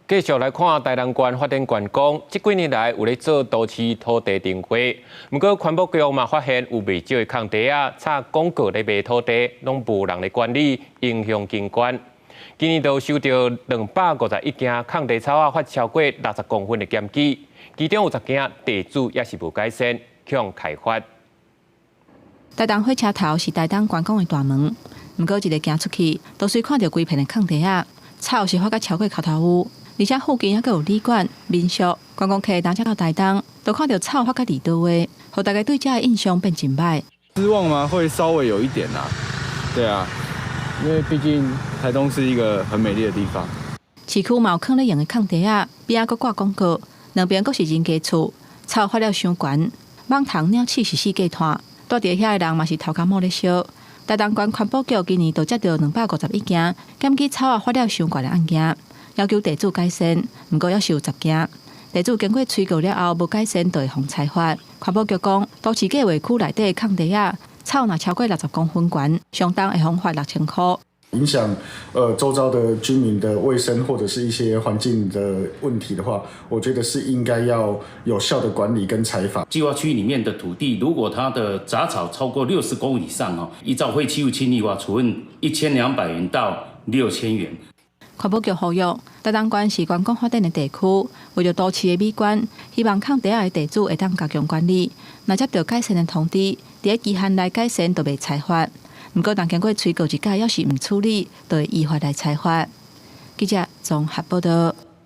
繼續來看台東縣發展觀光，這幾年來有咧做都市土地重劃，毋過環保局嘛發現有袂少的空地仔，插廣告咧賣土地，攏無人咧管理，影響景觀。今年就收著251件空地草仔罰超過60公分的檢舉，其中有10件地主猶是無改善，予人開罰。台東火車頭是台東觀光的大門，毋過一个行出去，都隨看著規片的空地仔，草是發甲超過跤頭趺。而且附近猶閣有旅館、民宿，觀光客若才到台東，都看著草發甲佇佗位，予大家對這的印象變真䆀。失望嗎？會稍微有一點啦，對啊，因為畢竟台東是一個很美麗的地方。市區嘛有囥咧用的空地仔，邊仔閣掛廣告，兩邊閣是人家厝，草發了傷懸，蠓蟲鳥鼠是四界湠，蹛佇遐的人嘛是頭殼某咧燒。台東縣環保局今年就接著251件檢舉草仔發了傷懸的案件。要求地主改善，毋過猶是有十件地主經過催告了後無改善，就會予裁罰。環保局講，都市計畫區內底的空地仔，草若超過60公分懸，上重會予罰6000箍。影響周遭的居民的衛生或者是一些環境的問題的話，我覺得是應該要有效的管理跟裁罰。計劃區裡面的土地，如果它的雜草超過60公以上哦，依照廢棄物清理法處分1200元到6000元。環保局呼籲，台東縣是觀光發展的地區，為著都市的美觀，希望空地仔的地主會當加強管理。若接著改善的通知，佇咧期限內改善，就袂裁罰。毋過，若經過催告一擺，猶是毋處理，就會依法來裁罰。記者綜合報道。